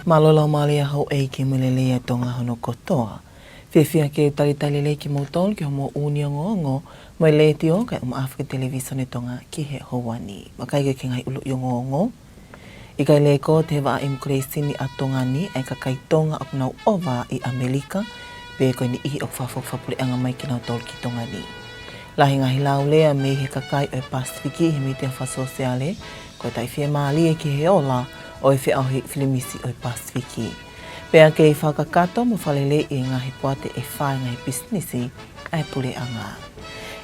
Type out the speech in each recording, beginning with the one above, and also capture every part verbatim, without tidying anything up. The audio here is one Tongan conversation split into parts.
Mālō e laumālie ʻa houʻeiki mo e lelei ʻa Tonga hono kotoa. Fiefia ke u talitali lelei kimoutolu ki hoʻomou ʻū ongoongo mei he Letiō kae ʻumaʻā foki e Televisone Tonga ki he houa ni. Vakai ki he ngaahi ʻuluʻi ongoongo. ʻIkai lekooti ʻe he vaʻa ʻimikuleisini ʻa Tonga ni ʻa e kakai Tonga ʻoku nau ʻova ʻi ʻAmelika, pe ko e niʻihi ʻoku fakafoki fakapuleʻanga mai kinautolu ki Tonga ni. Lahi e ngaahi laulea mei he kakai ʻo e Pasifiki ʻi he mītia fakasōsiale, ko e taʻefiemālie ki he ola ʻo e feʻauhi filimisi ʻo e Pasifiki. Pea kei fakakakato mo fakaleleiʻi e ngaahi poate ʻe fā ʻa e ngaahi pisinisi ʻa e puleʻanga.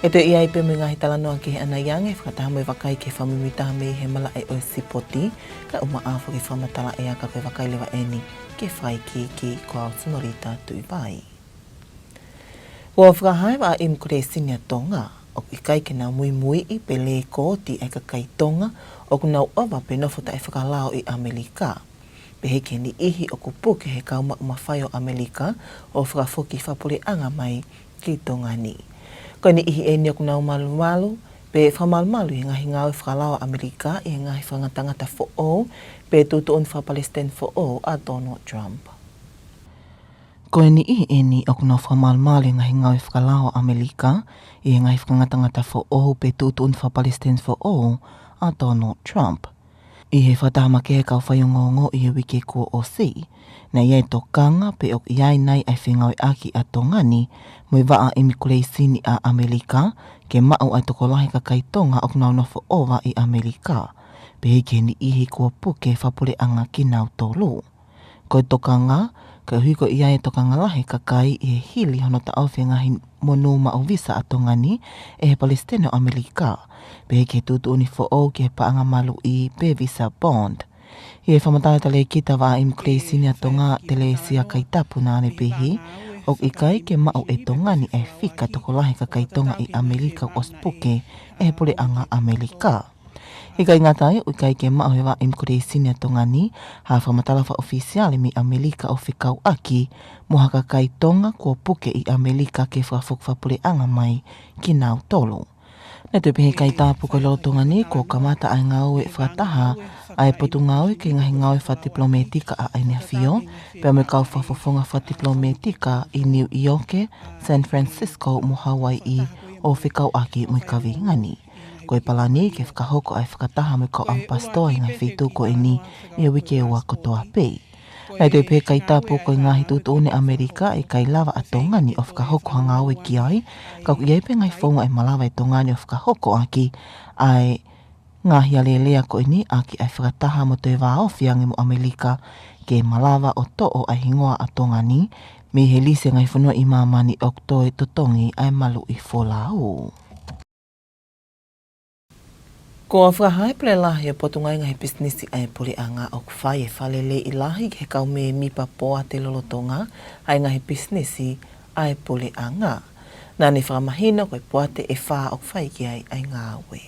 ʻE toe ʻi ai pē mo e ngaahi talanoa ki he ʻanai ange, fakataha mo e vakai ki he fakamuimuitaha mei he malaʻe ʻo e sipoti, kae ʻumaʻā foki e fakamatala ʻea, ka ko e vakai leva eni ki he fakaikiiki, ko au Sinolita Tuʻivai. Kuo fakahā ʻe he vaʻa ʻimikuleisini ʻa Tonga ʻoku ʻikai ke nau muimuiʻi pe lekooti ʻa e kakai Tonga ʻoku nau ʻova pe nofo taʻefakalao ʻi ʻAmelika, pehē ki he niʻihi ʻoku puke ʻe he kau maʻu mafai ʻo ʻAmelika ʻo fakafoki fakapuleʻanga mai ki Tonga ni. Ko e niʻihi eni ʻoku nau malumalu pe fakamalumalu ʻi he ngaahi ngāue fakalao ʻa ʻAmelika ʻi he ngaahi fakangatangata foʻou pe tuʻutuʻuni fakapalesiteni foʻou ʻa Donald Trump. Ko e niʻihi eni ʻoku nau fakamalumalu ʻi he ngaahi ngāue fakalao ʻa ʻAmelika ʻi he ngaahi fakangatangata foʻou pe tuʻutuʻuni fakapalesiteni foʻou ʻa Donald Trump. ʻI he fakataha makehe ʻa e kau faiongoongo ʻi he uike kuo ʻosi, naʻe ʻi ai e tokanga pe ʻoku ʻi ai nai ʻa e fengāueʻaki ʻa Tonga ni mo e vaʻa ʻimikuleisini ʻa ʻAmelika ke maʻu ʻa e tokolahi e kakai Tonga ʻoku nau nofo ʻova ʻi ʻAmelika, pehē ki he niʻihi kuo puke fakapuleʻanga kinautolu. Ko e tokanga, koeʻuhi ko e ʻi ai e tokanga lahi e kakai ʻi he hili hono taʻofi e ngaahi monū maʻu visa ʻa Tonga ni ʻe he Palesiteni ʻo ʻAmelika, pehē ki he tuʻutuʻuni foʻou ki he paʻanga maluʻi pe visa bond. ʻI he fakamatala ʻa e talēkita vaʻa ʻimikuleisini ʻa Tonga, Telesia Kaitapu, naʻa ne pehē, ʻoku ʻikai ke maʻu ʻe Tonga ni ʻa e fika tokolahi e kakai Tonga ʻi ʻAmelika kuo ʻosi puke ʻe he puleʻanga ʻAmelika. ʻIkai ngata ai, ʻoku ʻikai ke maʻu ʻe he vaʻa ʻimikuleisini ʻa Tonga ni ha fakamatala fakaʻofisiale mei ʻAmelika ʻo fekauʻaki mo ha kakai Tonga kuo puke ʻi ʻAmelika ke fakafoki fakapuleʻanga mai kinautolu. Naʻe toe pehē ʻe Kaitapu ko e lolotonga ni kuo kamata ʻa e ngāue fakataha ʻa e Potungāue ki he Ngaahi Ngāue Fakatipilometika ʻa ʻEne ʻAfio pea mo e kau fakafofonga fakatipilometika ʻi Niu ʻIoke, San Francisco mo Hauaiʻi ʻo fekauʻaki mo e kaveinga ni. Ko e palani ke fakahoko ʻa e fakataha mo e kau ʻamipasitoa ʻi he ngaahi feituʻu ko eni ʻi he uike ua kotoa pē. Naʻe toe pehē ʻe Kaitapu ko e ngaahi tuʻutuʻuni ʻa ʻAmelika ʻe ʻikai lava ʻa Tonga ni ʻo fakahoko ha ngāue ki ai, ka ʻoku ʻi ai pē ngaahi founga ʻe malava ʻe Tonga ni ʻo fakahoko ʻaki ʻa e ngaahi alēlea ko eni ʻaki ʻa e fakataha mo toe vāofi ange mo ʻAmelika ke malava ʻo toʻo ʻa e hingoa ʻa Tonga ni mei he lisi e ngaahi fonua ʻi māmani ʻoku toe totongi ʻa e maluʻi folau. Kuo fakahā ʻe he Pule Lahi ʻo e Potungāue Ngaahi Pisinisi ʻa e Puleʻanga ʻoku fai e fakaleleiʻi lahi ki he kau mēmipa poate lolotonga ʻa e ngaahi pisinisi ʻa e puleʻanga. Naʻa ne fakamahino ko e poate ʻe fā ʻoku fai ki ai ʻa e ngāue.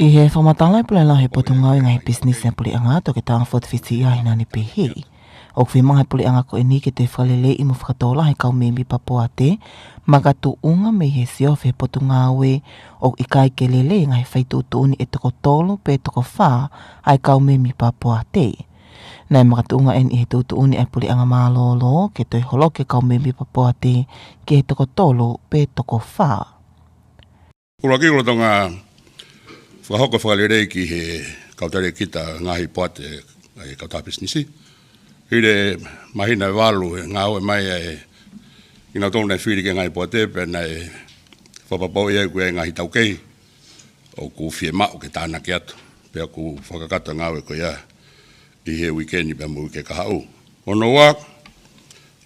ʻI he fakamatala ʻa e Pule Lahi ʻo e Potungāue Ngaahi Pisinisi ʻa e Puleʻanga, Toketā Foti Fisiʻiahi, naʻa ne pehē, ʻoku fiemaʻu ʻe he puleʻanga ko eni ke toe fakaleleiʻi mo fakatōlahi e kau mēmipa poate, makatuʻunga mei he siofi ʻe he Potungāue ʻoku ʻikai ke lelei e ngaahi fai tuʻutuʻuni ʻe toko tolu pe toko fā ʻa e kau mēmipa poate. Naʻe makatuʻunga eni ʻi he tuʻutuʻuni ʻa e puleʻanga mālōlō ke toe holoki e kau mēmipa poate ki he toko tolu pe toko fā. ʻUluaki, lolotonga fakahoko e fakalelei ki he kau talēkita ngaahi poate ʻa e kautaha pisinisi, hili e māhina ʻe valu ʻi he ngāue mai ʻa kinautolu naʻe fili ki he ngaahi poate, pea naʻe fakapapauʻi ai ʻoku ʻi ai e ngaahi taukei ʻoku fiemaʻu ke tānaki atu, pea ʻoku fakakakato e ngāue ko ia ʻi he uike ni pea mo e uike kahaʻu. Hono ua,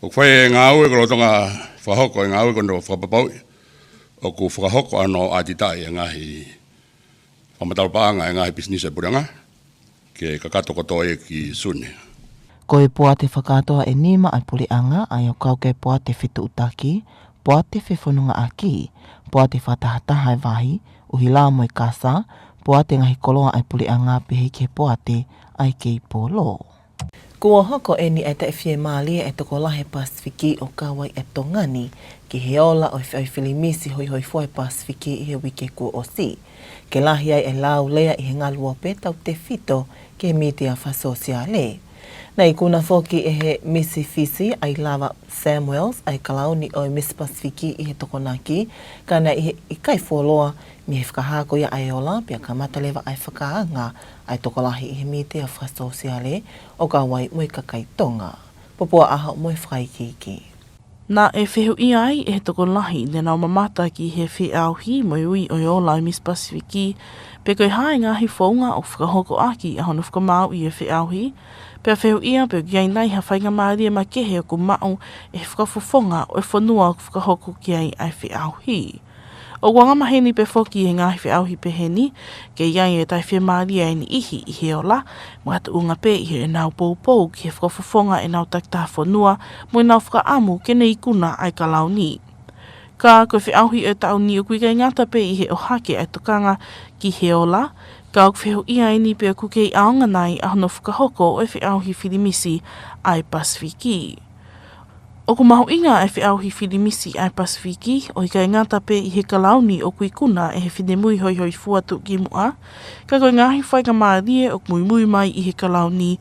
ʻoku fai e ngāue, ko e lolotonga fakahoko e ngāue ko hono fakapapauʻi ʻoku fakahoko ʻa hono ʻatitaʻi e ngaahi fakamatala paʻanga ʻa e ngaahi pisinisi ʻa e puleʻanga ke kakato kotoa ia ki Sune. Ko e poate fakakātoa ʻe nima ʻa e puleʻanga, ʻa ia ʻoku kau ki ai e poate fetuʻutaki, poate fefonongaʻaki, poate fakatahataha e vahi, ʻuhila mo e kasa, poate ngaahi koloa ʻa e puleʻanga, pehē ki he poate ʻa e kei polo. Kuo hoko eni ʻa e taʻefiemālie ʻa e tokolahi e Pasifiki ʻo kau ai ʻa Tonga ni ki he ola ʻo e feʻauhi filimisi hoihoifua ʻa e Pasifiki ʻi he uike kuo ʻosi, ke lahi ai e laulea ʻi he ngaluope tautefito ki he mītia fakasōsiale. Naʻe ikuna foki ʻe he Misi Fisi ʻa ʻIlava Samuels ʻa e kalauni ʻo e Misi Pasifiki ʻi he Tokonaki, ka naʻe ʻikai fuoloa mei he fakahā ko ia ʻa e ola, pea kamata leva ʻa e fakaanga ʻa e tokolahi ʻi he mītia fakasōsiale ʻo kau ai mo e kakai Tonga. Popua ʻAho mo e fakaikiiki. Naʻe fehuʻia ai ʻe he tokolahi ne nau mamata ki he feʻauhi mo e ui ʻo e ola ʻa e Misi Pasifiki, pe ko e hā e ngaahi founga ʻoku fakahoko ʻaki ʻa hono fakamāuʻi ʻo e feʻauhi, pea fehuʻia pe ʻoku ʻi ai nai ha faingamālie makehe ʻoku maʻu ʻe he fakafofonga ʻo e fonua ʻoku fakahoko ki ai ʻa e feʻauhi. ʻOku angamaheni pē foki ʻi he ngaahi feʻauhi peheni, ke ʻi ai e taʻefiemālie ʻa e niʻihi ʻi he ola, makatuʻunga pē ʻi heʻenau poupou ki he fakafofonga ʻenau takitaha fonua, mo ʻenau fakaʻamu ke ne ikuna ʻa e kalauni. Ka ko e feʻauhi ʻo e taʻu ni ʻoku ʻikai ngata pē ʻi he ʻohake ʻa e tokanga ki he ola, ka ʻoku fehuʻia eni pe ʻoku kei ʻaonga nai ʻa hono fakahoko ʻo e feʻauhi fili misi ʻa e Pasifiki. ʻOku mahuʻinga ʻa e feʻauhi fili misi ʻa e Pasifiki, ʻo ʻikai ngata pē ʻi he kalauni ʻoku ikuna ʻe he finemui hoihoifua tuʻukimuʻa, ka ko e ngaahi faingamālie ʻoku muimui mai ʻi he kalauni,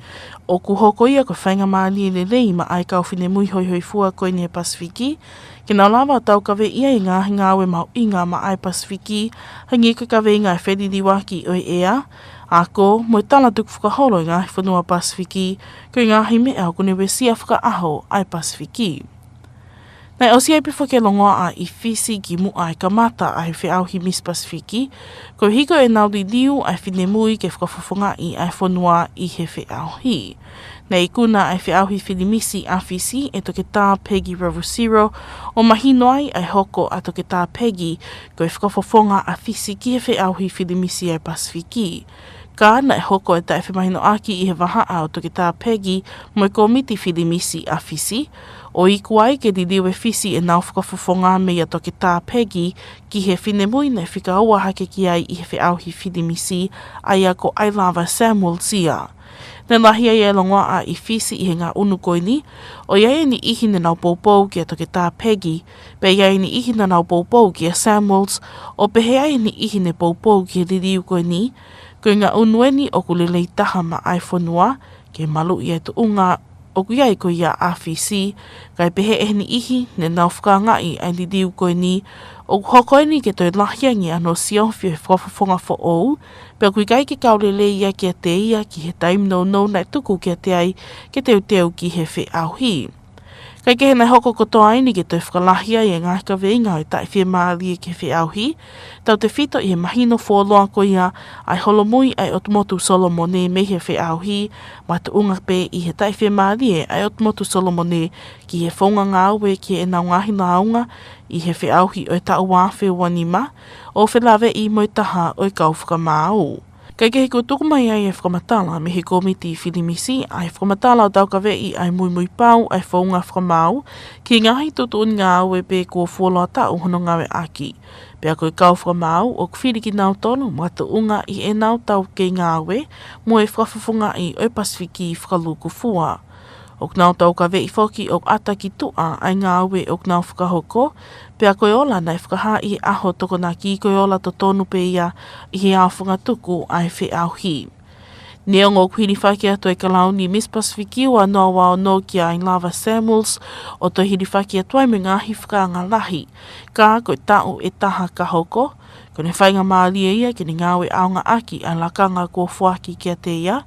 ʻoku hoko ia ko e faingamālie lelei maʻa e kau finemui hoihoifua ko eni ʻa e Pasifiki, ke nau lava ʻo taukaveʻi ʻa e ngaahi ngāue mahuʻinga maʻa e Pasifiki, hangē ko e kaveinga ʻa e feliliuaki ʻo e ʻea, ako, mo e tala tukufakaholo ʻa e ngaahi fonua Pasifiki, ko e ngaahi meʻa ʻoku ne uesia fakaʻaho ʻa e Pasifiki. Naʻe ʻosi ʻi ai pē foki e longoaʻa ʻi Fisi kimuʻa ʻa e kamata ʻa e feʻauhi Misi Pasifiki, koeʻuhi ko ʻenau liliu ʻa e finemui ke fakafofongaʻi ʻa e fonua ʻi he feʻauhi. Naʻe ikuna ʻa e feʻauhi fili misi ʻa Fisi ʻe Toketā Peggy Ravusiro, ʻo mahino ai ʻa e hoko ʻa Toketā Peggy ko e fakafofonga ʻa Fisi ki he feʻauhi fili misi ʻa e Pasifiki. Ka naʻe hoko e taʻefemahinoʻaki ʻi he vahaʻa ʻo Toketā Peggy mo e kōmiti fili misi ʻa Fisi, ʻo iku ai ke liliu ʻe Fisi ʻenau fakafofonga meia Toketā Peggy ki he finemui naʻe fika ua hake ki ai ʻi he feʻauhi fili misi, ʻa ia ko ʻIlava Samuels ia. Naʻe lahi ai e longoaʻa ʻi Fisi ʻi he ngaʻunu ko eni, ʻo ʻi ai e niʻihi ne nau poupou kia Toketā Peggy, pea ʻi ai e niʻihi ne nau poupou kia Samuels, ʻo pehē ai e niʻihi ne poupou ki he liliu ko eni, ko e ngaʻunu eni ʻoku lelei taha maʻa e fonua, ke maluʻi e tuʻunga ʻoku ʻi ai ko ia ʻa Fisi, kae pehē ʻe he niʻihi ne nau fakaangaʻi ʻa e liliu ko eni, ʻoku hoko eni ke toe lahi ange ʻa hono siofi ʻo e fakafofonga foʻou, pea ʻoku ʻikai ke kau lelei ia kiate ia ki he taimi nounou naʻe tuku kiate ia ke teuteu ki he feʻauhi. Kae kehe, naʻe hoko kotoa eni ke toe fakalahi ai e ngaahi kaveinga ʻo e taʻefiemālie ki he feʻauhi, tautefito ʻi he mahino fuoloa ko ia ʻa e holomui ʻa e ʻOtu Motu Solomone mei he feʻauhi, makatuʻunga pē ʻi he taʻefiemālie ʻa e ʻOtu Motu Solomone ki he founga ngāue ki heʻenau ngaahi lāunga ʻi he feʻauhi ʻo e taʻu ua afe ua nima, ʻo felāveʻi mo e taha ʻo e kau fakamaau. Kae kehe, kuo tuku mai ai e fakamatala mei he kōmiti fili misi, ʻa e fakamatala ʻo taukaveʻi ʻa e muimui pau ʻa e founga fakamaau ki he ngaahi tuʻutuʻuni ngāue pē kuo fuoloa taʻu hono ngāueʻaki. Pea ko e kau fakamaau ʻoku fili kinautolu makatuʻunga ʻi heʻenau taukei ngāue mo e fakafofongaʻi ʻo e Pasifiki fakalūkufua. ʻOku nau taukaveʻi foki ʻoku ʻata ki tuʻa ʻa e ngāue ʻoku nau fakahoko, pea ko e ola naʻe fakahā ʻi he ʻaho Tokonaki ko e ola totonu pē ia ʻi he aofangatuku ʻa e feʻauhi. Neongo ʻoku hilifaki atu e kalauni Misi Pasifiki ua noa ua ono kia ʻIlava Samuels, ʻo toe hilifaki atu ai mo e ngaahi fakaanga lahi, ka ko e taʻu ʻe taha ka hoko, ko ʻene faingamālie ia ke ne ngāue ʻaonga ʻaki ʻa e lakanga kuo foaki kiate ia,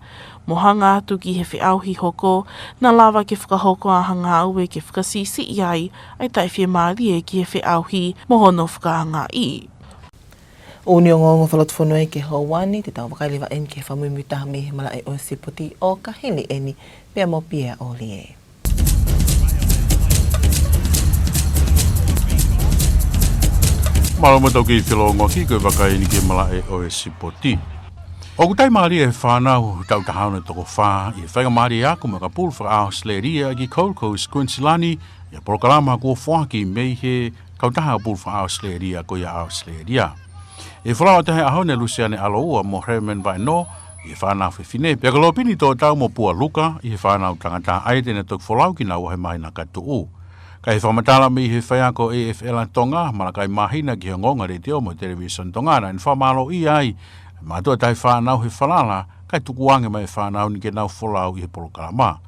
mo hanga atu ki he feʻauhi hoko, naʻa lava ke fakahoko ʻa ha ngāue ke fakasiʻisiʻi ai ʻa e taʻefiemālie ki he feʻauhi mo hono fakaangaʻi. ʻOku ne ongoongo fakalotofonua ai ki he houa ni, te tau vakai leva eni ki he fakamuimui taha mei he malaʻe ʻo e sipoti ʻo ka hili eni, pea mo Pia ʻOlie. Mālō mo tau kei felongoaki, ko e vakai eni ki he malaʻe ʻo e sipoti. ʻOku taʻimālie e fānau taʻu taha ono toko fā ʻi he faingamālie ako mo e kau pulu faka-ʻAositelēlia ki Gold Coast, Kuinisilani, ʻi ha polokalama kuo foaki mei he kautaha pulu faka-ʻAositelēlia ko ia ʻa ʻAositelēlia. ʻI he folau atu he ʻaho ni ʻe Lusiane ʻAloua mo Herman Vaenō ʻi he fānau fefine, pea ko Lopini Tōtau mo Pua Luka ʻi he fānau tangata, ʻa ia te ne toki folau kinaua he māhina ka tuʻu. Ka ʻi he fakamatala mei he faiako ʻa e ʻA F L Tonga, Malakai Māhina, ki he Ongoongo Letiō mo Television Tonga, naʻa ne fakamālōʻia ai ʻa e mātuʻa taʻefānau he falala, kae tukuange mai e fānau ni ke nau folau ʻi he polokalama.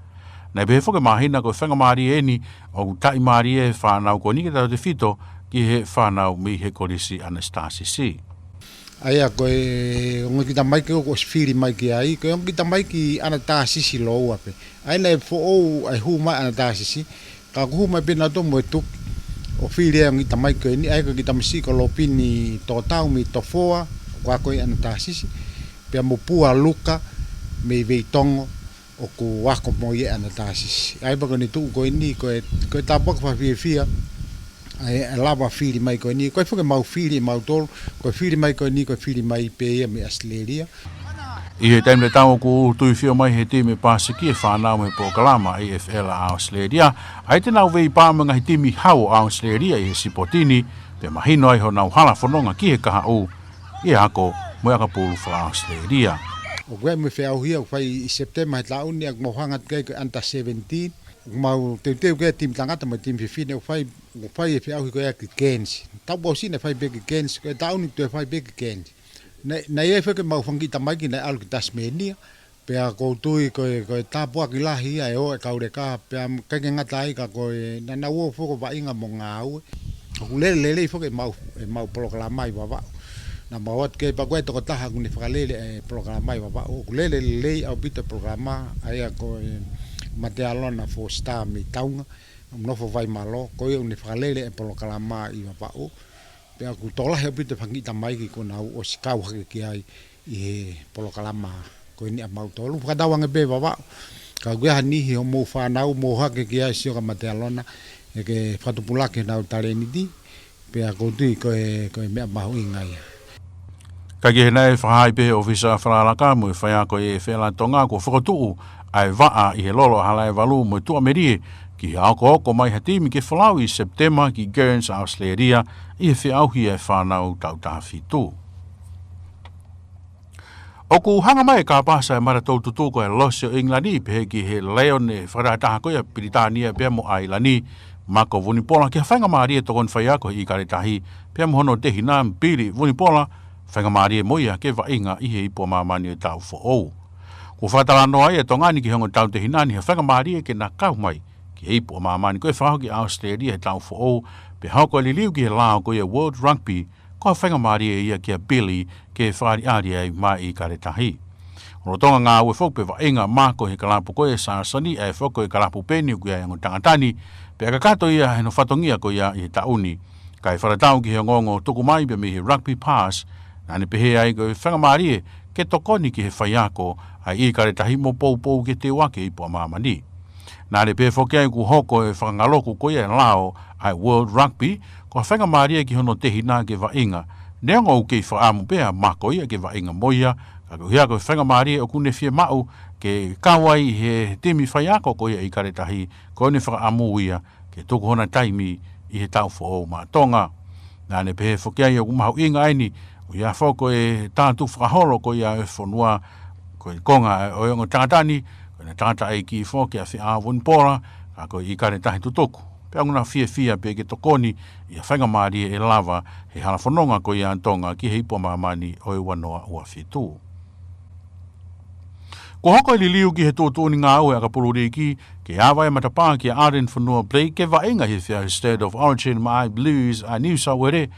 Naʻe pehē foki ʻe Māhina ko e faingamālie eni ʻoku taʻimālie e fānau ko eni ke tautefito ki he fānau mei he Kolisi ʻAnatasisi. ʻA ia ko e ongo kiʻi tamaiki ʻoku ʻosi fili mai ki ai, ko e ongo kiʻi tamaiki ʻAnatasisi lōua pē. ʻA ia naʻe foʻou ʻa e hū mai ʻAnatasisi, ka ʻoku hū mai pē nautolu mo e tuki ʻo fili e ongo kiʻi tamaiki ko eni, ʻa ia ko e kiʻi tamasiʻi ko Lopini Tokotau mei Tofoa, ʻoku ako ʻi ʻAnatasisi, pea mo Pua Luka mei Veitongo, ʻoku ako mo ia ʻi ʻAnatasisi. ʻA ia pea ko ʻene tuʻu ko eni, ko e, ko e tāpuaki fakafiefia ʻa e, ʻa e lava fili mai ko eni, ko e foki ʻemau fili ʻe mautolu, ko e fili mai ko eni, ko e fili mai pē ia mei ʻAositelēlia. ʻI he taimi tatau ʻoku tuifio mai he timi Pasifiki e fānau mei he polokalama ʻa e ʻA F L ʻa ʻAositelēlia, ʻa ia te nau veivā mo e ngaahi timi hau ʻa ʻAositelēlia ʻi he sipoti ni, pea mahino ai honau hala fononga ki he kahaʻu ʻi he ako mo e ʻakapulu faka-ʻAositelēlia. ʻOku ʻi ai mo e feʻauhi ʻoku fai ʻi Sepitema he taʻu ni, ʻoku mau hanga atu ki ai ko e under seventeen, ʻoku mau teuteu ki ai e timi tangata mo e timi fefine, ʻoku fai, ʻoku fai e feʻauhi ko ia ki Cairns. Taʻu kuo ʻosi naʻe fai pē ki Cairns, ko e taʻu ni toe fai pē ki Cairns. Naʻe, naʻe ʻi ai foki ʻemau fanga kiʻi tamaiki naʻe ʻalu ki Tasmania, pea ʻoku ou tui ko e, ko e tāpuaki lahi ia e ō e kau leka, pea ʻikai ke ngata ai ka ko e naʻa nau ō foki ʻo vaʻinga mo ngāue. ʻOku lele lelei foki ʻemau, ʻemau polokalama ʻi Vavaʻu. Naʻa mau ō atu ki ai pea ko e tokotaha ʻoku ne fakalele e polokalama ʻi Vavaʻu. ʻOku lele lelei ʻaupito e polokalama, ʻa ia ko e Matealona Four Star mei Taunga, ʻoku nofo Vaimalō, ko ia ʻoku ne fakalele e polokalama ʻi Vavaʻu. Pea ʻoku tokolahi ʻaupito e fanga kiʻi tamaiki kuo nau ʻosi kau hake ki ai ʻi he polokalama ko eni ʻa mautolu. Fakatauange pē Vavaʻu, ka ʻoku ʻi ai ha niʻihi hoʻomou fānau mou ō hake ki ai, sio kia Matealona, ʻe ke fakatupulaki honau talēniti, pea ʻoku ou tui ko e, ko e meʻa mahuʻinga ia. Ka ki he naʻe fakahā pē ʻe he ʻōfisa falalaka mo e faiako ʻa e ʻA F L ʻa Tonga kuo fokotuʻu ʻa e vaʻa ʻi he lolo ʻa Halaevalu mo e Tuʻamelie ki he okooko mai ha timi ke folau ʻi Sepitema ki Cairns ʻAositelēlia ʻi he feʻauhi ʻa e fānau taʻu taha fitu. ʻOku hanga mai e kāpasa ʻa e Matatau Tutuku ʻa e Losi ʻo ʻIngilani pehē ki he Leone fakatahataha ko ia ʻa Pilitānia pea mo ʻAilani, Mako Vunipola, ki ha faingamālie tokoni faiako ʻi Kaletahi, pea mo hono tehina Pili Vunipola, faingamālie mo ia ke vaʻinga ʻi he ipu ʻa māmani ʻo e taʻu foʻou. Kuo fakatalanoa ʻe Tonga ni ki he ongo tautehina ni ha faingamālie ke na kau mai ki he ipu ʻa māmani ko e fakahoko ki ʻAositelēlia he taʻu foʻou, pea hoko e liliu ki he lao ko ia World Rugby, ko ha faingamālie ia kia Pili ke fakaʻaliʻali ai mai ʻi Kaletahi. Lolotonga ngāue foki pea vaʻinga ʻa Mako he kalapu ko ia ʻa Sasani, ʻa ia foki ko e kalapu pē eni ʻoku ʻi ai e ongo tangata ni, pea kakato ia ʻi hono fatongia ko ia ʻi he taʻu ni. Kae fakatatau ki he ongoongo tuku mai pē mei he Rugby Pass, naʻa ne pehē ai ko e faingamālie ke tokoni ki he faiako ʻa e ʻi Kaletahi mo poupou ke teuaki e ipu ʻa māmani. Naʻa ne pehē foki ai kuo hoko e fakangaloku ko ia e lao ʻa e World Rugby ko ha faingamālie ki hono tehina ke vaʻinga. Neongo ʻoku kei fakaʻamu pē ʻa Mako ia ke vaʻinga mo ia, ka koeʻuhi ko e faingamālie ʻoku ne fiemaʻu ke kau ai he timi faiako ko ia ʻi Kaletahi, ko ʻene fakaʻamu ia ke tuku hona taimi ʻi he taʻu foʻou maʻa Tonga. Naʻa ne pehē foki ai ʻoku mahuʻinga eni, ʻoku ʻi ai foki e tātū fakaholo ko ia e fonua, ko e konga ʻo e ongo tangata ni, ko ʻene tangataʻeiki foki ʻa Feʻao Vunipola, ka ko e ʻi Kaletahi Tutuku. Pea ʻoku na fiefia pē ke tokoni ʻi ha faingamālie ʻe lava he hala fononga ko ia ʻa Tonga ki he ipu ʻa māmani ʻo e ua noa ua fitu. Kuo hoko e liliu ki he tuʻutuʻuni ngāue ʻakapulu liiki ke ava e matapā kia Ardern Fonua Blake ke vaʻinga he feʻauhi State of Origin maʻa e Blues ʻa New South Wales,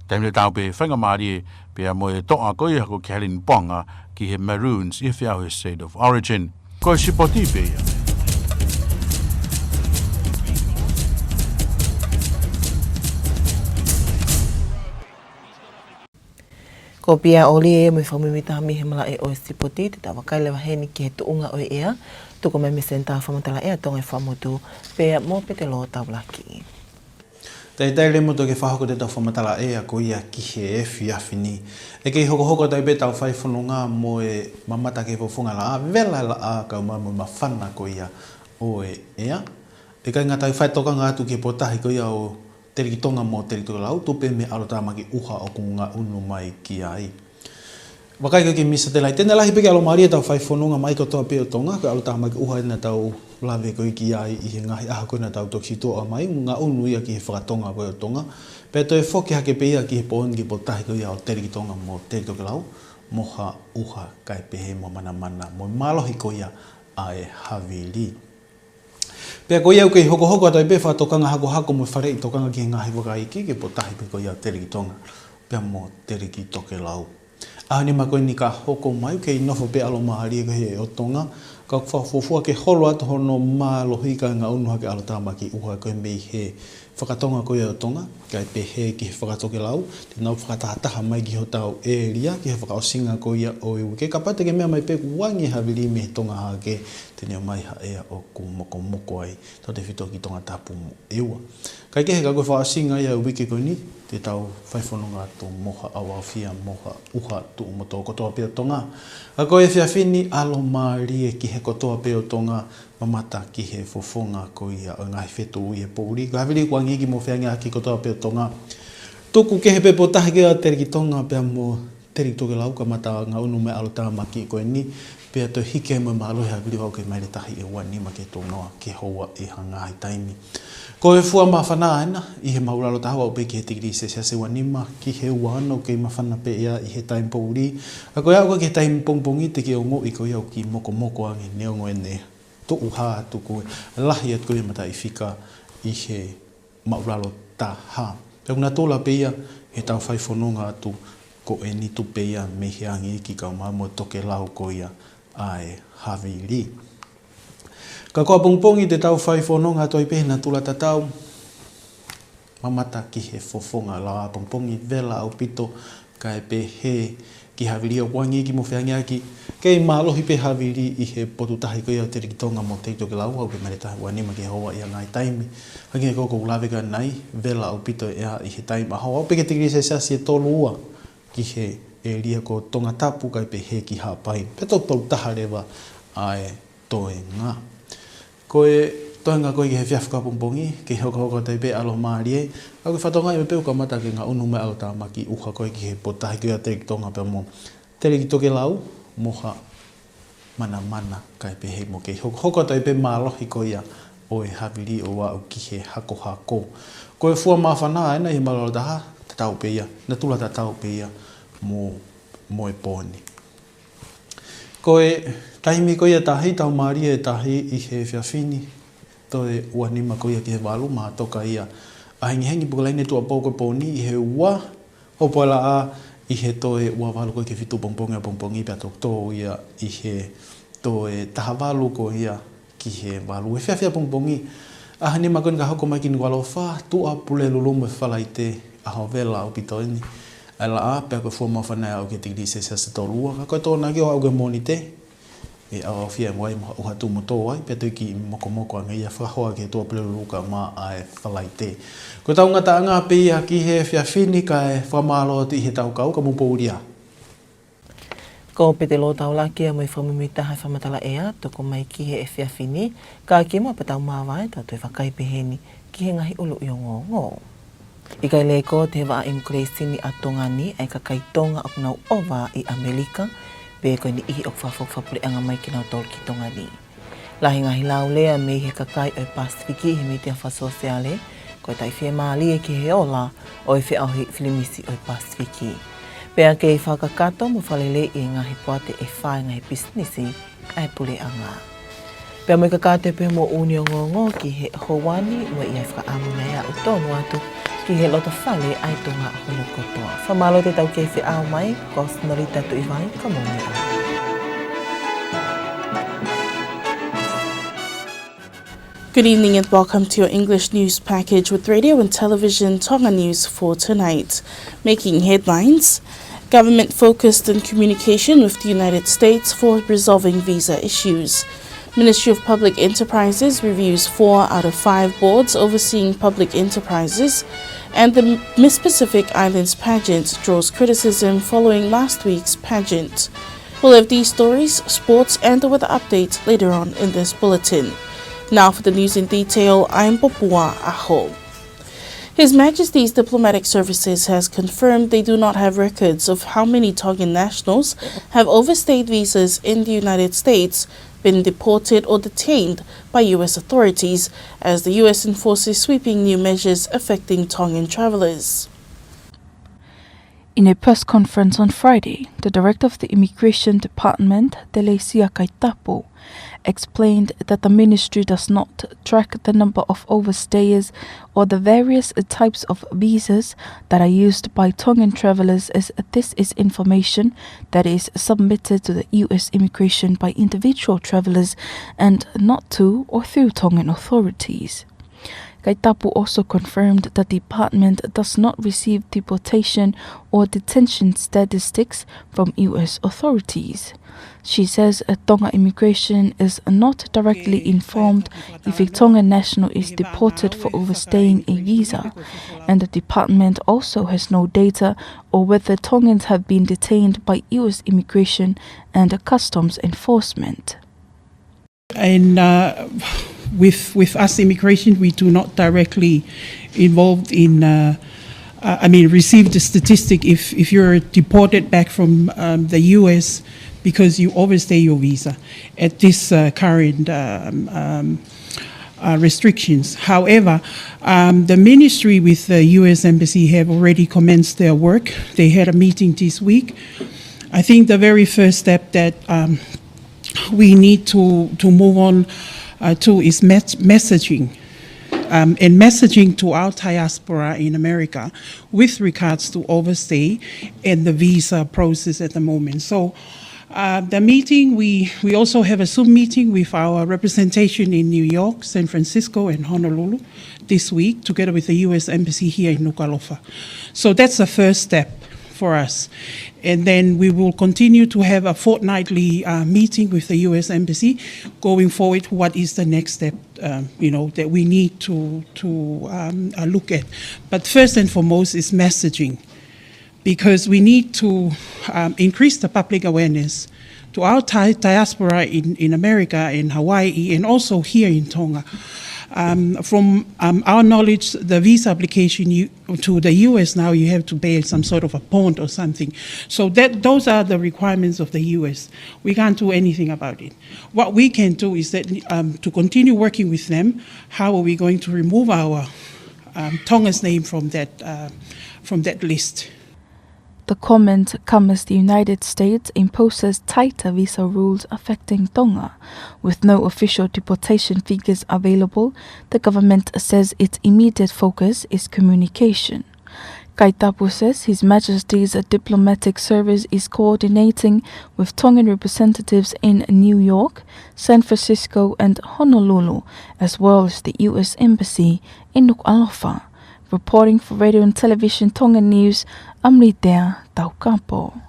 taimi tatau pē faingamālie pea mo e toʻa ko ia ko Kalyn Ponga ki he Maroons ʻi he feʻauhi State of Origin. Ko e sipoti pē ia. Ko Pia ʻOlie mo e fakamuimuitaha mei he malaʻe ʻo e sipoti, te tau vakai leva heni ki he tuʻunga ʻo e ʻea, tuku mai mei he Senitā Fakamatala ʻEa Tonga ʻi Fuaʻamotu, pea mo Petelo Taulaki. Talitali lelei moutolu ke fakahoko atu ʻetau fakamatala ʻea ko ia ki he efiafi ni. ʻE kei hokohoko atu pē ʻetau fai fononga mo e mamata ki he fofonga laʻā, vela laʻā, kau mai mo e māfana ko ia ʻo e ʻea. ʻIkai ngata ai, fai tokanga atu ki he potutaha ko ia ʻo Teleki Tonga mo Teleki Tokelau, tupu mei he ʻalotāmaki ʻuha ʻoku ngaʻunu mai ki ai. Vakai ko ē ki Misa Telai, te ne lahi pē ke ʻalomālie ʻetau fai fononga mai kotoa pē ʻo Tonga, ko e ʻalotāmaki ʻuha ʻena tau lave ko ē ki ai ʻi he ngaahi ʻaho ko ē naʻa tau toki sitoa mai, ngaʻunu ia ki he fakatonga ko ē ʻo Tonga. Pea toe foki hake pē ia ki he pooni ki he potutaha ko ia ʻo Teleki Tonga mo Teleki Tokelau, mo ha ʻuha kae pehē mo e manamana, mo e mālohi ko ia ʻa e havili. Pea ko ia ʻoku kei hokohoko atu ai pē fakatokanga hakohako mo e faleʻi tokanga ki he ngaahi vakaikiiki ʻa e Potutaha pē ko ia ʻo Teleki Tonga pea mo Teleki Tokelau. ʻAho nima ko eni ka hoko mai ʻoku kei nofo pē ʻa Alomālie ko ē ʻo Tonga, ka ʻoku fakafuofua ke holo atu hono mālohi kae ngaʻunu hake ʻa Alotāmaki ʻUha ko ē mei he fakatonga ko ia ʻo Tonga, kae pehē ki he fakatokelau, te nau fakatahataha mai ki hotau ʻēlia, ki he fakaʻosinga ko ia ʻo e uike. Kapau te ke meʻa mai pē kuo ʻange havili mei he tonga hahake, te ne ʻomai ha ʻea ʻoku mokomoko ai, tautefito ki Tongatapu mo ʻEua. Kae kehe ka ko e fakaʻosinga ia ʻo e uike ko eni, te tau fai fononga atu mo Haʻa ʻAuaufia mo Haʻa ʻUha tuʻu mo tō kotoa pē ʻo Tonga. Ka ko e efiafi ni Alomālie ki he kotoa pē ʻo Tonga, mamata ki he fofonga ko ia ʻo e ngaahi fetuʻu ʻi he poʻuli. Ko e havili kuo ʻange iiki mo feangeaki kotoa pē ʻo Tonga. Tuku kehe pē Potutaha ko ia ʻo Teleki Tonga pea mo Teleki Tokelau kamata ngaʻunu mei he Alotāmaki ko eni. Pea toe hiki ai mo e mālohi havili ʻo aʻu ki he maile tahi ʻe ua nima ki he tolu noa ke houa ʻi ha ngaahi taimi. Ko e fua māfana ena ʻi he māʻulalo taha ʻo aʻu pē ki he tikilī selesiasi ʻe ua nima ki he ua ono, kei māfana pē ia ʻi he taimi poʻuli. Ka ko e aʻu ko ē ki he taimi pongipongi te ke ongoʻi ko ia ʻoku kei mokomoko ange neongo ʻene tuʻu hā atu ko ē, lahi atu ko ē mataʻifika ʻi he māʻulalo taha. Pea ʻoku natula pē ia heʻetau fai fononga atu ko eni, tupu pē ia mei he ʻange iiki kaeʻumaʻā mo e tokelau ko ia ʻa e havili. Ka ko ʻapongipongi te tau fai fononga atu ai pē he natula tatau, mamata ki he fofonga, lau ʻapongipongi vela ʻaupito, kae pehē ki he havili ʻoku ʻange iiki mo feangeaki. Kei mālohi pē havili ʻi he potu tahi ko ia ʻo Teleki Tonga mo Teleki Tokelau, aʻu ki he maile tahi ʻe ua nima ki he houa ʻi ha ngaahi taimi. Hangē ko ʻeku lave ki ai, vela ʻaupito e ʻea ʻi he taimi ʻaho, aʻu pē ki he tikilī selesiasi ʻe tolu ua ki he ʻēlia ko Tongatapu kae pehē ki Haʻapai. Pea toki potu taha leva ʻa e toenga. Ko e toenga ko ē ki he efiafi ko ʻapongipongi, kei hokohoko atu ai pē Alomālie, ka ko e fakatokangaʻi mai pē ʻoku kamata ke ngaʻunu mai ʻa Alotāmaki ʻUha ko ē ki he potu tahi ko ia ʻo Teleki Tonga pea mo Teleki Tokelau mo Haʻa Manamana kae pehē mo, kei hokohoko atu ai pē mālohi ko ia ʻo e havili ʻo aʻu ki he hakohako. Ko e fua māfana ena ʻi he māʻulalo taha, tatau pē ia, natula tatau pē ia mo, mo e pō ni. Ko e taimi ko ia ʻe tahi, tau mālie ʻe tahi ʻi he efiafi ni, toe ua nima ko ia ki he valu, matoka ia ʻa hengihengi, pea ko e laine tuʻuapō ko ē ʻo e pō ni ʻi he ua, hopo ʻa e laʻā ʻi he toe ua valu ko ē ki he fitu pongipongi ʻapongipongi, pea toki tō ia ʻi he toe taha valu ko ia ki he valu efiafi ʻapongipongi. ʻAho nima ko eni ka hoko mai ki Nukuʻalofa, tuʻa Pulelulu mo e Falaite, ʻaho vela ʻaupito eni ʻa e laʻā, pea ko e fua māfana ʻe aʻu ki he tikilī selesiasi ʻe tolu ua, ka ko e Tokonaki ʻo aʻu ki he Mōnite, ʻe ʻaoʻaofia mo ai mo Haʻa ʻUha tuʻu mo tō ai, pea toe kei mokomoko ange ia fakahoa ki he tuʻa Pulelulu kaeʻumaʻā e Falaite. Ko ʻetau ngataʻanga pē ia ki he efiafi ni, kae fakamālō atu ʻi heʻetau kau, ka mou pō ʻulia. Ko Pete Lōtaulaki ia mo e fakamuimuitaha e fakamatala ʻea, tuku mai ki he efiafi ni, ka kimuʻa pea tau māvae, tau toe vakai pehē ni ki he ngaahi ʻuluʻi ongoongo. ʻIkai lekooti he vaʻa ʻimikuleisini ʻa Tonga ni ʻa e kakai Tonga ʻoku nau ʻova ʻi ʻAmelika, pe ko e niʻihi ʻoku fakafoki fakapuleʻanga mai kinautolu ki Tonga ni. Lahi e ngaahi laulea mei he kakai ʻo e Pasifiki ʻi he mītia fakasōsiale, ko e taʻefiemālie ki he ola ʻo e feʻauhi filimisi ʻo e Pasifiki. Pea kei fakakakato mo fakaleleiʻi e ngaahi poate ʻe fā e ngaahi pisinisi ʻa e puleʻanga. Pea mo e kakato pē mo e ʻuluʻi ongoongo ki he houa ni, mo e ʻi ai e fakaʻamu naʻa tau tonu atu ki he loto fale ʻa e Tonga hono kotoa. Fakamālō atu ki he taukei feʻao mai, ko Sinolita Tuʻivai, ka mou meʻa. Good evening and welcome to your English news package with Radio and Television Tonga News for tonight. Making headlines: Government focused on communication with the United States for resolving visa issues. Ministry of Public Enterprises reviews four out of five boards overseeing public enterprises, and the Miss Pacific Islands pageant draws criticism following last week's pageant. We'll have these stories, sports, and the weather update later on in this bulletin. Now for the news in detail, I'm Popua Aho. His Majesty's Diplomatic Services has confirmed they do not have records of how many Tongan nationals have overstayed visas in the United States, been deported or detained by U S authorities, as the U S enforces sweeping new measures affecting Tongan travellers. In a press conference on Friday, the director of the Immigration Department, Telesia Kaitapu, explained that the ministry does not track the number of overstayers or the various types of visas that are used by Tongan travelers, as this is information that is submitted to the U S immigration by individual travelers and not to or through Tongan authorities. Kaitapu also confirmed that the department does not receive deportation or detention statistics from U S authorities. She says a Tonga immigration is not directly informed if a Tongan national is deported for overstaying a visa, and the department also has no data or whether Tongans have been detained by U S immigration and customs enforcement. And uh, with with us immigration, we do not directly involved in. Uh, uh, I mean, receive the statistic if if you're deported back from um, the U S because you overstay your visa at this uh, current um, um, uh, restrictions. However, um, the ministry with the U S embassy have already commenced their work. They had a meeting this week. I think the very first step that um, we need to, to move on uh, to is mes- messaging. Um, and messaging to our diaspora in America with regards to overstay and the visa process at the moment. So uh, the meeting, we, we also have a Zoom meeting with our representation in New York, San Francisco, and Honolulu this week, together with the U S Embassy here in Nukuʻalofa. So that's the first step for us. And then we will continue to have a fortnightly uh, meeting with the U S Embassy going forward. What is the next step, um, you know, that we need to, to um, uh, look at? But first and foremost is messaging, because we need to um, increase the public awareness to our di- diaspora in, in America, in Hawaii, and also here in Tonga. Um, from um, our knowledge, the visa application you, to the U S now, you have to pay some sort of a bond or something. So that those are the requirements of the U S. We can't do anything about it. What we can do is that um, to continue working with them. How are we going to remove our um, Tonga's name from that uh, from that list? The comment comes as the United States imposes tighter visa rules affecting Tonga. With no official deportation figures available, the government says its immediate focus is communication. Kaitapu says His Majesty's diplomatic service is coordinating with Tongan representatives in New York, San Francisco, and Honolulu, as well as the U S Embassy in Nukuʻalofa. Reporting for Radio and Television Tonga News, I'm Litea Taukapo.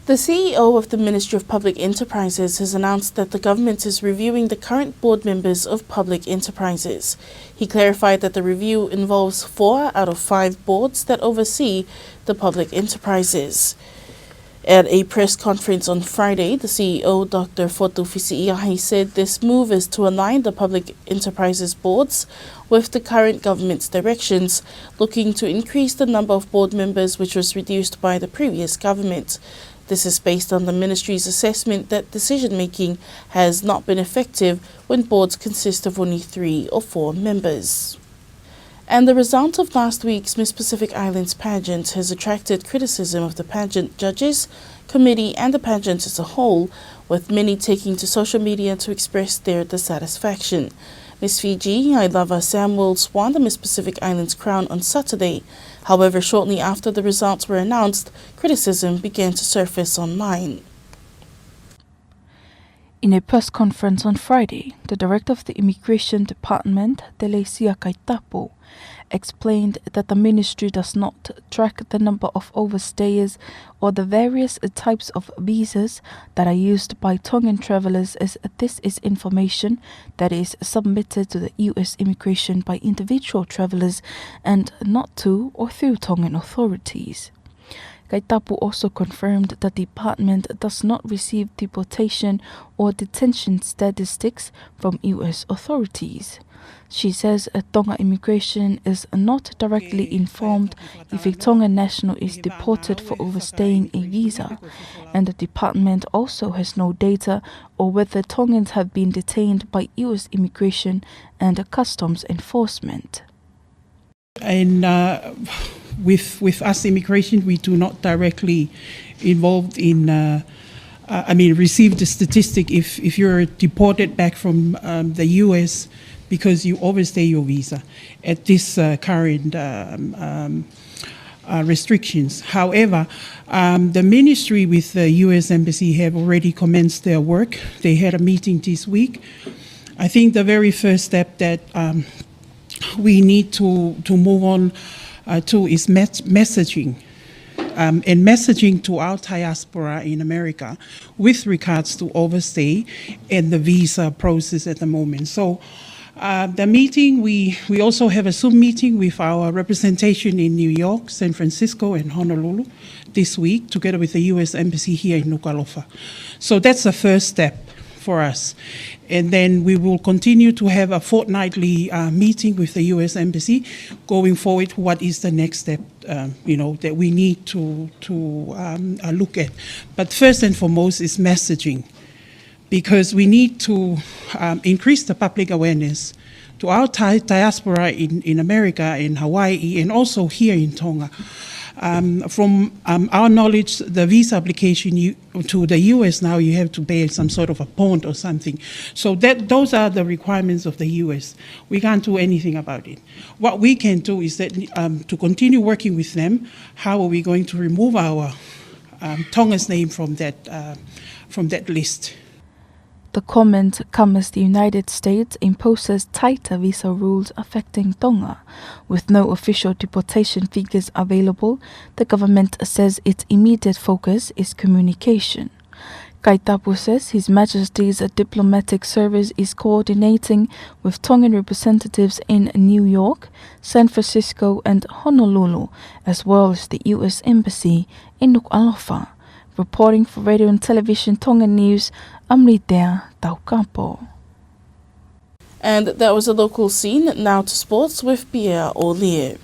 The C E O of the Ministry of Public Enterprises has announced that the government is reviewing the current board members of public enterprises. He clarified that the review involves four out of five boards that oversee the public enterprises. At a press conference on Friday, the C E O, Doctor Fotu Fisiʻiahi, said this move is to align the public enterprises boards with the current government's directions, looking to increase the number of board members, which was reduced by the previous government. This is based on the ministry's assessment that decision-making has not been effective when boards consist of only three or four members. And the result of last week's Miss Pacific Islands pageant has attracted criticism of the pageant judges, committee, and the pageant as a whole, with many taking to social media to express their dissatisfaction. Miss Fiji, Ailava Samuels, won the Miss Pacific Islands crown on Saturday. However, shortly after the results were announced, criticism began to surface online. In a press conference on Friday, the director of the Immigration Department, Telesia Kaitapu, explained that the ministry does not track the number of overstayers or the various types of visas that are used by Tongan travelers, as this is information that is submitted to the U S immigration by individual travelers and not to or through Tongan authorities. Kaitapu also confirmed that the department does not receive deportation or detention statistics from U S authorities. She says a Tonga immigration is not directly informed if a Tongan national is deported for overstaying a visa, and the department also has no data or whether Tongans have been detained by U S immigration and customs enforcement. And uh, With, with us, immigration, we do not directly involved in, uh, uh, I mean, receive the statistic if, if you're deported back from, um, the U S because you overstay your visa at this, uh, current, um, um, uh, restrictions. However, um, the ministry with the U S Embassy have already commenced their work. They had a meeting this week. I think the very first step that, um, we need to, to move on, uh, to is mes-, messaging, um, and messaging to our diaspora in America with regards to overstay and the visa process at the moment. So, uh, the meeting, we, we also have a Zoom meeting with our representation in New York, San Francisco, and Honolulu this week, together with the U S Embassy here in Nukuʻalofa. So that's the first step for us. And then we will continue to have a fortnightly, uh, meeting with the U S Embassy going forward. What is the next step, um, you know, that we need to, to, um, uh, look at? But first and foremost is messaging, because we need to, um, increase the public awareness to our di-, diaspora in, in America, in Hawaii, and also here in Tonga. Um, from, um, our knowledge, the visa application you, to the U S now, you have to pay some sort of a bond or something. So that, those are the requirements of the U S. We can't do anything about it. What we can do is that, um, to continue working with them, how are we going to remove our, um, Tonga's name from that, uh, from that list? The comment comes as the United States imposes tighter visa rules affecting Tonga. With no official deportation figures available, the government says its immediate focus is communication. Kaitapu says His Majesty's diplomatic service is coordinating with Tongan representatives in New York, San Francisco and Honolulu, as well as the U S Embassy in Nukuʻalofa. Reporting for Radio and Television Tonga News, I'm Litea Taukapo. And that was a local scene. Now to sports with Pierre Olie.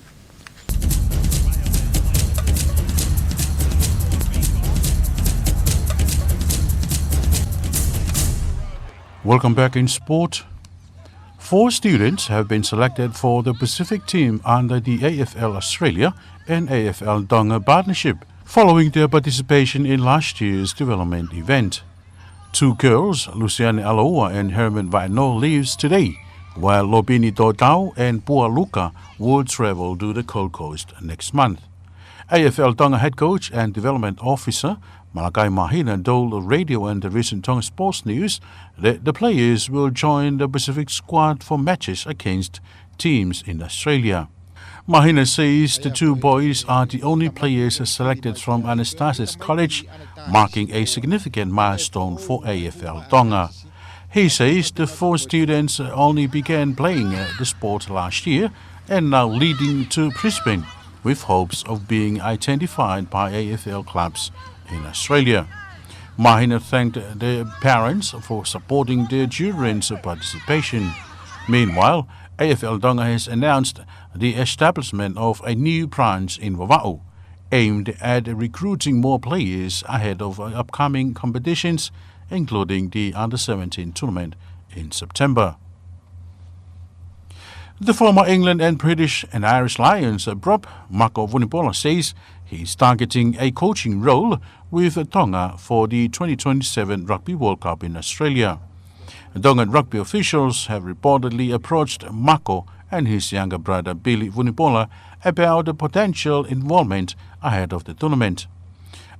Welcome back in sport. Four students have been selected for the Pacific team under the A F L Australia and A F L Tonga partnership following their participation in last year's development event. Two girls, Luciane Alaua and Herman Vaino, leaves today, while Lopini Totau and Pua Luka will travel to the Gold Coast next month. A F L Tonga head coach and development officer Malakai Mahina told Radio and Television Tonga Sports News that the players will join the Pacific squad for matches against teams in Australia. Mahina says the two boys are the only players selected from Anastasis College, marking a significant milestone for A F L Tonga. He says the four students only began playing, uh, the sport last year and now leading to Brisbane, with hopes of being identified by A F L clubs in Australia. Mahina thanked their parents for supporting their children's participation. Meanwhile, A F L Tonga has announced the establishment of a new branch in Vavaʻu, aimed at recruiting more players ahead of upcoming competitions, including the under seventeen tournament in September. The former England and British and Irish Lions prop, Mako Vunipola, says he's targeting a coaching role with Tonga for the twenty twenty-seven Rugby World Cup in Australia. Tongan rugby officials have reportedly approached Mako and his younger brother Billy Vunipola about the potential involvement ahead of the tournament.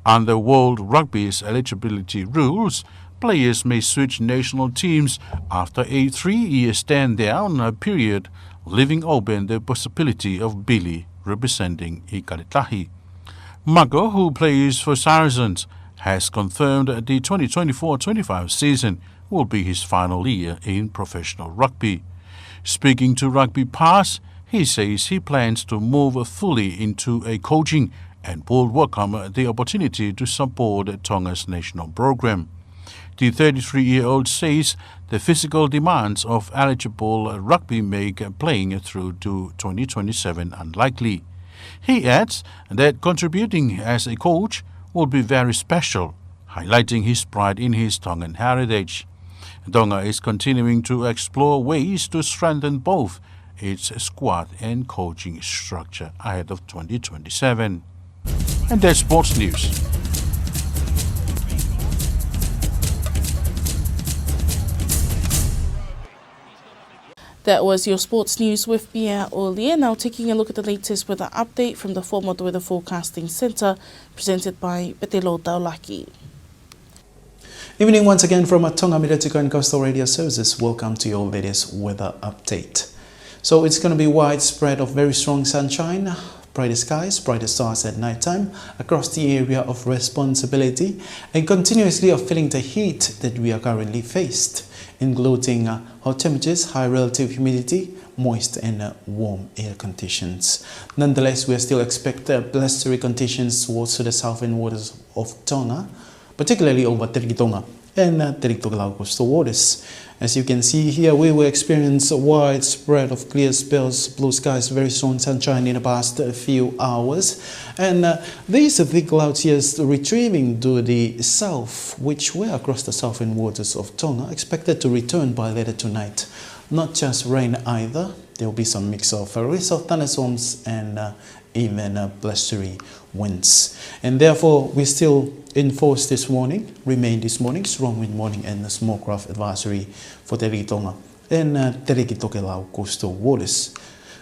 Under World Rugby's eligibility rules, players may switch national teams after a three-year stand-down period, leaving open the possibility of Billy representing ʻIkale Tahi. Mako, who plays for Saracens, has confirmed the twenty twenty-four twenty-five season will be his final year in professional rugby. Speaking to Rugby Pass, he says he plans to move fully into a coaching and will welcome the opportunity to support Tonga's national program. The thirty-three-year-old says the physical demands of eligible rugby make playing through to twenty twenty-seven unlikely. He adds that contributing as a coach would be very special, highlighting his pride in his Tongan heritage. Tonga is continuing to explore ways to strengthen both its squad and coaching structure ahead of twenty twenty-seven. And that's sports news. That was your sports news with Pia Olie. Now taking a look at the latest weather update from the Fuaʻamotu Weather Forecasting Centre, presented by Petelo Taulaki. Evening once again from a Tonga Meteorological and Coastal Radio Services. Welcome to your latest weather update. So it's gonna be widespread of very strong sunshine, brighter skies, brighter stars at nighttime across the area of responsibility, and continuously of feeling the heat that we are currently faced, including, uh, hot temperatures, high relative humidity, moist and, uh, warm air conditions. Nonetheless, we are still expect, uh, blustery conditions towards the southern waters of Tonga, particularly over Telekitonga and, uh, Telekitokelau coastal waters. As you can see here, we will experience a widespread of clear spells, blue skies, very strong sunshine in the past few hours. And, uh, these thick clouds here is retrieving to the south, which were across the southern waters of Tonga, expected to return by later tonight. Not just rain either, there will be some mix of a risk of thunderstorms and, uh, even, uh, blustery winds. And therefore, we still enforce this warning, remain this warning, strong wind warning and a small craft advisory for Telekitonga and, uh, Telekitokelau coastal waters.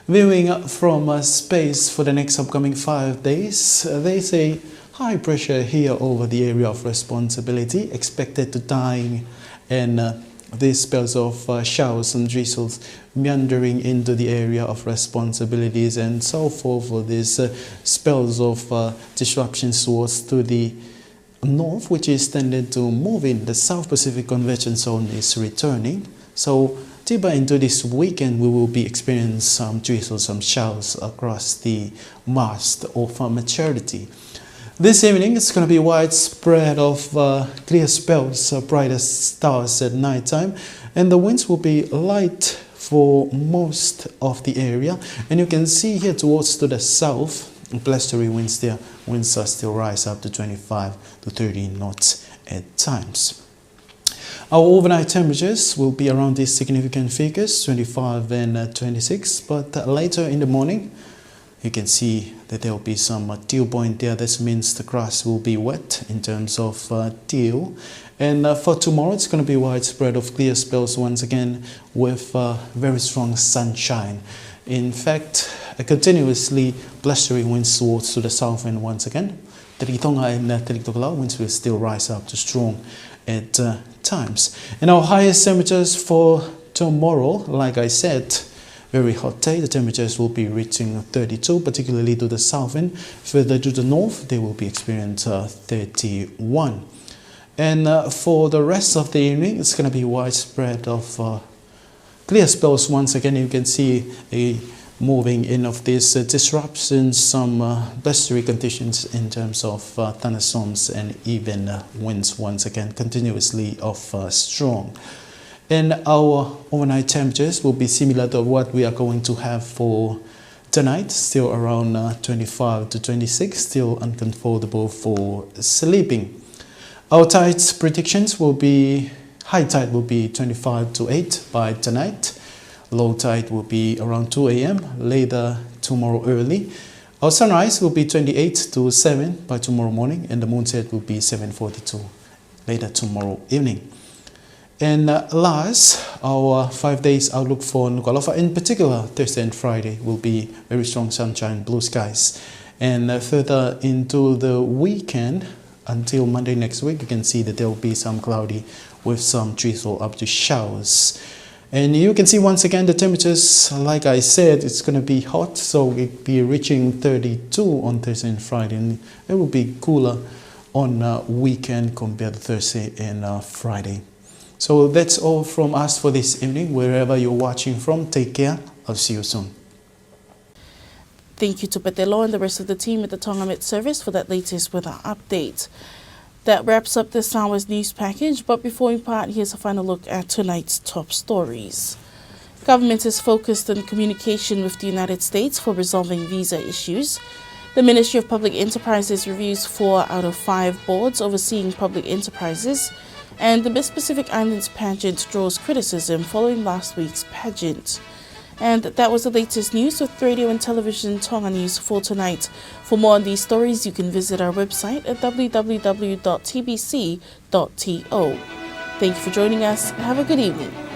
Viewing from, uh, space for the next upcoming five days, uh, there is a high pressure here over the area of responsibility, expected to die in, uh, these spells of, uh, showers and drizzles meandering into the area of responsibilities and so forth for these, uh, spells of, uh, disruptions towards to the north, which is tending to move in. The South Pacific Convergence Zone is returning. So deeper into this weekend, we will be experiencing some drizzles, some showers across the mast of, uh, maturity. This evening, it's gonna be widespread of, uh, clear spells, uh, brighter stars at nighttime, and the winds will be light for most of the area. And you can see here towards to the south, blustery winds there. Winds are still rise up to twenty-five to thirty knots at times. Our overnight temperatures will be around these significant figures, twenty-five and, uh, twenty-six, but, uh, later in the morning, you can see that there will be some, uh, dew point there. This means the grass will be wet in terms of, uh, dew. And, uh, for tomorrow, it's gonna be widespread of clear spells once again with, uh, very strong sunshine. In fact, a continuously blustery winds towards to the south and once again, Telekitonga and, uh, Telekitokelau winds will still rise up to strong at, uh, times. And our highest temperatures for tomorrow, like I said, very hot day. The temperatures will be reaching thirty-two, particularly to the south, and further to the north, they will be experiencing, uh, thirty-one. And, uh, for the rest of the evening, it's gonna be widespread of, uh, clear spells. Once again, you can see a moving in of these, uh, disruptions, some, uh, blustery conditions in terms of, uh, thunderstorms and even, uh, winds once again continuously of, uh, strong. And our overnight temperatures will be similar to what we are going to have for tonight, still around, uh, twenty-five to twenty-six, still uncomfortable for sleeping. Our tides predictions will be, high tide will be twenty-five to eight by tonight. Low tide will be around two a m later tomorrow early. Our sunrise will be twenty-eight to seven by tomorrow morning, and the moonset will be seven forty-two later tomorrow evening. And, uh, last, our five days outlook for Nukuʻalofa, in particular Thursday and Friday, will be very strong sunshine, blue skies. And, uh, further into the weekend, until Monday next week, you can see that there will be some cloudy with some drizzle up to showers. And you can see once again the temperatures, like I said, it's gonna be hot, so it'll be reaching thirty-two on Thursday and Friday, and it will be cooler on, uh, weekend compared to Thursday and, uh, Friday. So that's all from us for this evening. Wherever you're watching from, take care. I'll see you soon. Thank you to Petelo and the rest of the team at the Tonga Met Service for that latest weather update. That wraps up this hour's news package, but before we part, here's a final look at tonight's top stories. Government is focused on communication with the United States for resolving visa issues. The Ministry of Public Enterprises reviews four out of five boards overseeing public enterprises. And the Miss Pacific Islands pageant draws criticism following last week's pageant. And that was the latest news with Radio and Television Tonga News for tonight. For more on these stories, you can visit our website at w w w dot t b c dot t o. Thank you for joining us. Have a good evening.